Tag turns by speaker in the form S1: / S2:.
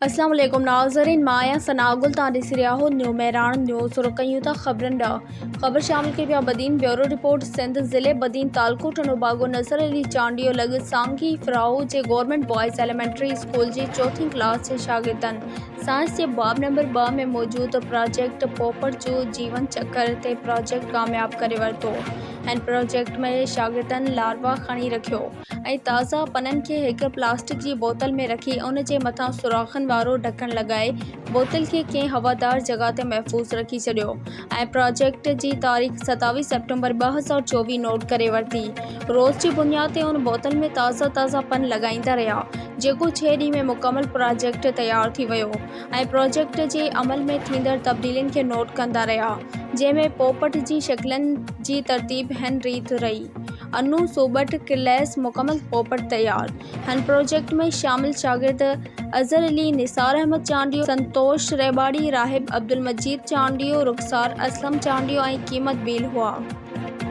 S1: اسلام عليڪم ناظرين مان آهيان ثناء گل تان ڏسي رهيا هو نيو مهراڻ نيوز شروع ڪيون ٿا خبرن ڏانهن خبر شامل ڪئي پيا بدين بيورو رپورٽ سنڌ ضلعي بدين تعلقو ٽنڊوباگو نظر علي چانڊيو لڳ سانگي فراهو جي گورنمينٽ بوائز ايليمينٽري اسڪول جي چوٿين ڪلاس جي شاگردن سائنس جي باب نمبر 2 ۾ موجود پراجيڪٽ پوپٽ جو جيون چڪر تي پراجيڪٽ ڪامياب ڪري ورتو هن پراجيڪٽ ۾ شاگردن لاروا کڻي رکيو ۽ تازا پنن کي هڪ پلاسٽڪ جي بوتل ۾ رکي ان جي مٿان سوراخن وارو ڍڪڻ لڳائي بوتل کي ڪنهن هوادار جڳهه تي محفوظ رکي ڇڏيو ۽ پراجيڪٽ جي تاريخ 27 سيپٽمبر 2024 نوٽ ڪري ورتي. روز جي بنياد تي ان بوتل ۾ تازا تازا پن لڳائيندا رهيا جيڪو ڇهه ڏينهن ۾ مڪمل پراجيڪٽ تيار ٿي ويو ۽ پراجيڪٽ جي عمل ۾ ٿيندڙ تبديلين کي نوٽ ڪندا رهيا جنهن ۾ پوپٽ جي شڪلن جي ترتيب هن ريت رهي. انو سوٻٽ ڪليس مڪمل پوپٽ تيار. هن پروجيڪٽ ۾ شامل شاگرد اظهر علي، نثار احمد چانڊيو، سنتوش ريٻاڙي، راهب عبدالمجيد چانڊيو، رخسار اسلم چانڊيو ۽ قيمت ڀيل هئا.